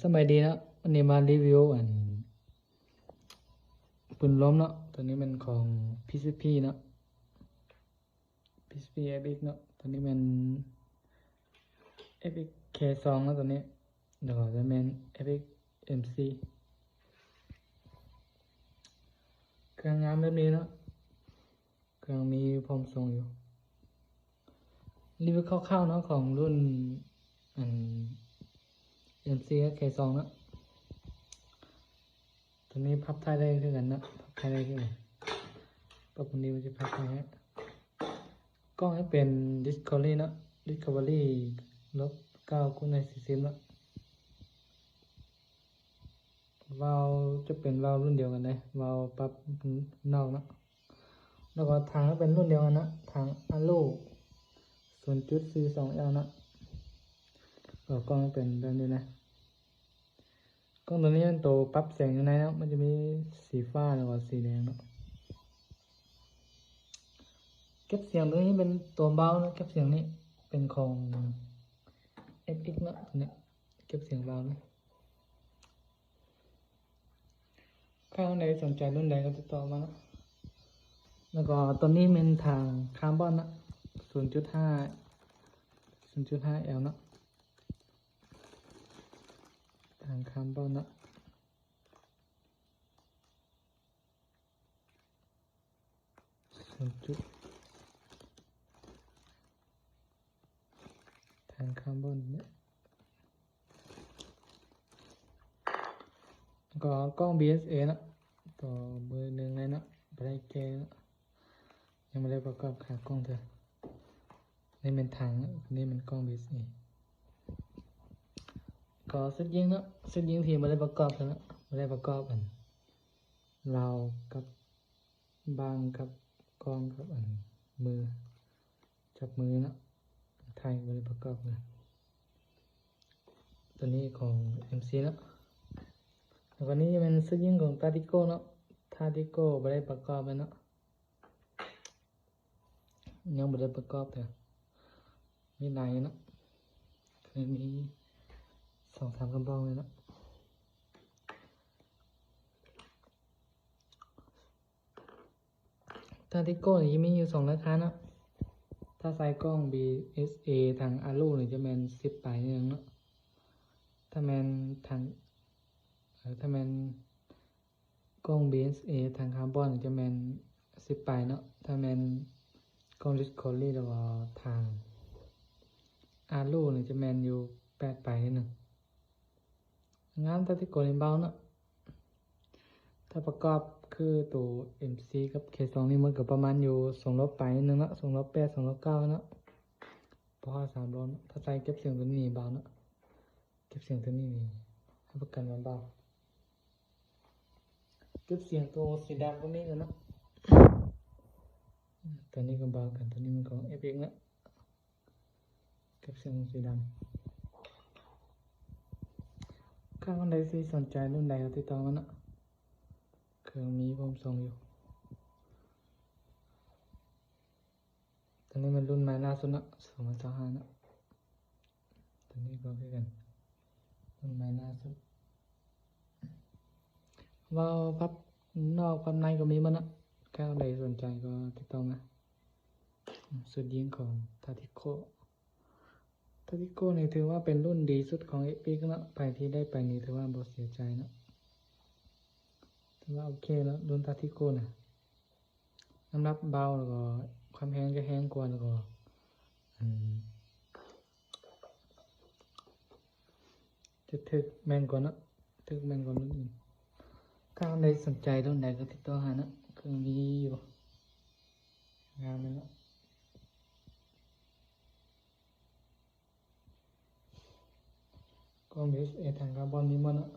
ສະບາຍດີເນາະ, ວັນນີ້ມາຣີວິວອັນປືນລົມເນາະ. ໂຕນີ້ແມ່ນຂອງ ພີຊີພີ ເນາະ, ພີຊີພີ ເອັຟເອັກ ເນາະ. ໂຕນີ້ແມ່ນ ເອັຟເອັກ ເຄສອງ ເນາະ ໂຕນີ້, ແລ້ວກໍຈະແມ່ນ ເອັຟເອັກ ເອັມຊີ ເຄື່ອງງາມແບບນີ້ເນາະ. ເຄື່ອງມີພ້ອມສົ່ງຢູ່. ຣີວິວຄ່າວໆເນາະ ຂອງລຸ້ນອັນ ເອັມຊີ ເຄສອງ ເນາະ. ໂຕນີ້ພັບທ້າຍໄດ້ຄືກັນເນາະ, ພັບທ້າຍໄດ້ຄືກັນ. ປັບນີ້ມັນຈະພັບທ້າຍໃຫ້. ກ້ອງໃຫ້ເປັນ ດິສຄັບເວີຣີ ເນາະ, ດິສຄັບເວີຣີ ລົບເກົ້າຄູນໃຫ້ສີ່ສິບເນາະ. ວາວຈະເປັນວາວລຸ້ນດຽວກັນເດ້, ວາວປັບນອກເນາະ. ແລ້ວກໍຖັງກໍເປັນລຸ້ນດຽວກັນເນາະ, ຖັງອາລູ ສູນຈຸດສີ່ສອງແອລ ເນາະ. ກໍກ້ອງເປັນແບບນີ້ນະ. ກ້ອງໂຕນີ້ເປັນໂຕປັບແສງຢູ່ໃນເນາະ, ມັນຈະມີສີຟ້າ ແລ້ວກໍສີແດງເນາະ. ເກັບສຽງໂຕນີ້ເປັນໂຕເບົາເນາະ, ເກັບສຽງນີ້ເປັນຂອງ ເອັຟເອັກ ເນາະ, ໂຕນີ້ເກັບສຽງເບົາເນາະ. ຖ້າທ່ານໃດສົນໃຈລຸ້ນໃດກໍຕິດຕໍ່ມາເນາະ. ແລ້ວກໍຕົວນີ້ແມ່ນຖັງຄາບອນເນາະ, ສູນຈຸດຫ້າ ສູນຈຸດຫ້າແອລເນາະ, ຖັງຄາບອນເນາະ. ສູນຈຸດ ຖັງຄາບອນເນາະ. ແລ້ວກໍກ້ອງ ບີເອັສເອ ເນາະ, ຕໍ່ເບີໜຶ່ງເລີຍເນາະ, ບໍ່ໄດ້ແກະເນາະ, ຍັງບໍ່ໄດ້ປະກອບຂາກ້ອງເທື່ອ. ນີ້ແມ່ນຖັງເນາະ, ນີ້ແມ່ນກ້ອງ ບີເອັສເອ. ກໍຊຸດຍິງເນາະ, ຊຸດຍິງທີ່ບໍ່ໄດ້ປະກອບເທື່ອເນາະ, ບໍ່ໄດ້ປະກອບອັນ ລາວກັບ ບາງກັບກ້ອງກັບອັນມື ຈັບມືເນາະ, ໄທບໍ່ໄດ້ປະກອບເລີຍ. ຕົວນີ້ຂອງ ເອັມຊີ ເນາະ. ແລ້ວກໍນີ້ແມ່ນຊຸດຍິງຂອງ ຕາຕິໂກ ເນາະ, ຕາຕິໂກບໍ່ໄດ້ປະກອບເລີຍເນາະ, ຍັງບໍ່ໄດ້ປະກອບເທື່ອ. ມີຫຼາຍເນາະ, ຄືມີສອງສາມກະບອກເລີຍເນາະ. ຕາຕິໂກນີ້ຈະມີຢູ່ສອງລາຄາເນາະ. ຖ້າໃສ່ກ້ອງ ບີເອັສເອ ຖັງອາລູນີ້ຈະແມ່ນສິບປາຍໜຶ່ງເນາະ. ຖ້າແມ່ນຖັງ ເອີ ຖ້າແມ່ນກ້ອງ ບີເອັສເອ ຖັງຄາບອນນີ້ຈະແມ່ນສິບປາຍເນາະ. ຖ້າແມ່ນກ້ອງ ດິສຄັບເວີຣີ ຫຼືວ່າຖັງອາລູນີ້ຈະແມ່ນຢູ່ແປດປາຍໜຶ່ງ. ງາມ ຕາຕິໂກນີ້ເບົາເນາະ. ຖ້າປະກອບຄືໂຕ ເອັມຊີ ກັບ ເຄສອງ ນີ້ ມັນກໍປະມານຢູ່ສອງຮ້ອຍປາຍໜຶ່ງເນາະ, ສອງຮ້ອຍແປດ ສອງຮ້ອຍເກົ້າເນາະ, ບໍ່ຮອດສາມຮ້ອຍ. ຖ້າໃສ່ເກັບສຽງໂຕນີ້ເບົາເນາະ, ເກັບສຽງໂຕນີ້ນີ້ຮັບປະກັນວ່າເບົາ. ເກັບສຽງໂຕສີດຳກໍມີເນາະ, ໂຕນີ້ກໍເບົາກັນ, ໂຕນີ້ມັນຂອງ ເອັຟເອັກ ເນາະ. ເກັບສຽງສີດຳ. ຖ້າທ່ານໃດທີ່ສົນໃຈລຸ້ນໃດກໍຕິດຕໍ່ມາເນາະ, ເຄື່ອງມີພ້ອມສົ່ງຢູ່. ຕົວນີ້ແມ່ນລຸ້ນໃໝ່ລ່າສຸດເນາະ, ສອງພັນຊາວຫ້າເນາະ. ຕົວນີ້ກໍຄືກັນ, ລຸ້ນໃໝ່ລ່າສຸດ. ເວົ້າພັບນອກພັບໃນກໍມີໝົດເນາະ, ຖ້າໃດສົນໃຈກໍຕິດຕໍ່ມາ. ຊຸດຍິງຂອງ ຕາຕິໂກ. ຕາຕິໂກນີ້ຖືວ່າເປັນລຸ້ນດີສຸດຂອງ ເອັຟເອັກ ເນາະ, ໃຜທີ່ໄດ້ໄປນີ້ຖືວ່າບໍ່ເສຍໃຈເນາະ, ຖືວ່າໂອເຄເນາະ ລຸ້ນ ຕາຕິໂກ ນະ. ນ້ຳໜັກເບົາ ແລ້ວກໍຄວາມແຮງຈະແຮງກວ່າ, ແລ້ວກໍ ອືມ ຈະຖືກແມ່ນກວ່າເນາະ, ຖືກແມ່ນກວ່າລຸ້ນອື່ນ. ຖ້າໃດສົນໃຈລຸ້ນໃດກໍຕິດຕໍ່ຫາເນາະ, ເຄື່ອງດີຢູ່, ງາມເນາະ. ກ້ອງ ເອສ ເອ ຖັງຄາບອນມີໝົດເນາະ,